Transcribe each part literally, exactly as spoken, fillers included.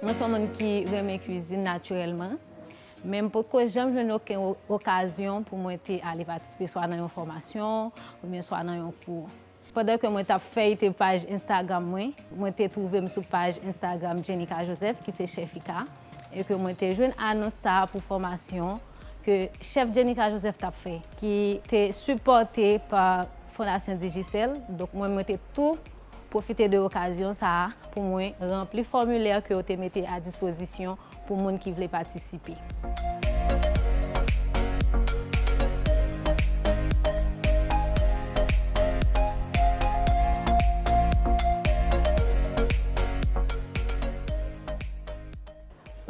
Mwen se yon moun ki renmen kwizin natirèlman, men m potko janm jwenn okenn o- okazyon pou mwen te ale patisipe swa nan yon fòmasyon oubyen swa nan yon kou. Pandan ke mwen t ap feyte paj Instagram mwen, mwen te twouve m sou paj Instagram Jenica Joseph, ki se Chefika, e ke mwen te jwenn anons sa a pou fòmasyon ke Chef Jenica Joseph t ap fè, ki te sipòte pa Fondasyon Digicel. Donk, mwen, mwen te tou pwofite de okazyon sa a pou mwen ranpli fòmilè ke yo te mete a dispozisyon pou moun ki vle patisipe.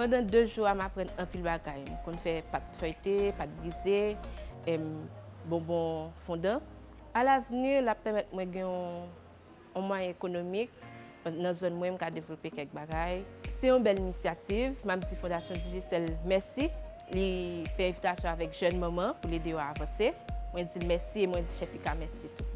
Pandan de jou a, m aprann anpil bagay. M konn fè pat fèyte, pat brize, em, bonbon fondan. Alavni, l ap pèmèt mwen gen yon, yon mwayen ekonomik. Nan zòn mwen, m ka devlope kèk bagay. Se yon bèl inisyativ. M ap di Fondasyon Digicel mèsi. Li fè envitasyon avèk jèn manman pou l ede yo avanse. Mwen di l mèsi e mwen di Chefika mèsi tou.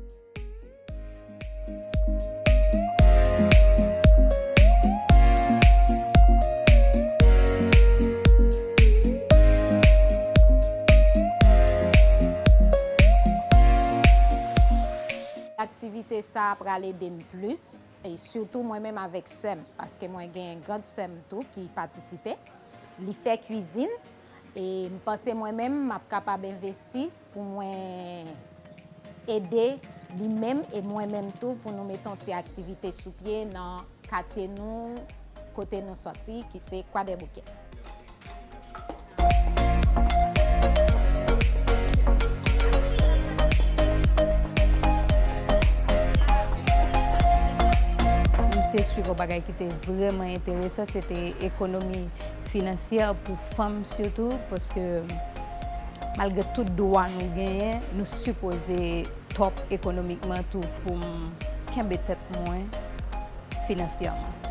Aktivite sa a pral ede m plis, e sitou mwen menm avèk sè m, paske mwen gen grand sè m tou ki patisipe. Li fè kwizin, e m panse mwen menm m ap kapab envesti pou mwen ede li menm e mwen menm tou pou nou mete yon ti aktivite sou pye nan katye nou, kote nou sòti, ki se Kwadèboukè. M te swiv yon bagay ki te vrèman enteresan, se te ekonomi finansyè pou fanm sitou, paske malgre tout dwa nou genyen, nou sipoze top ekonomikman tou. Pou m kenbe tèt mwen finansyèman.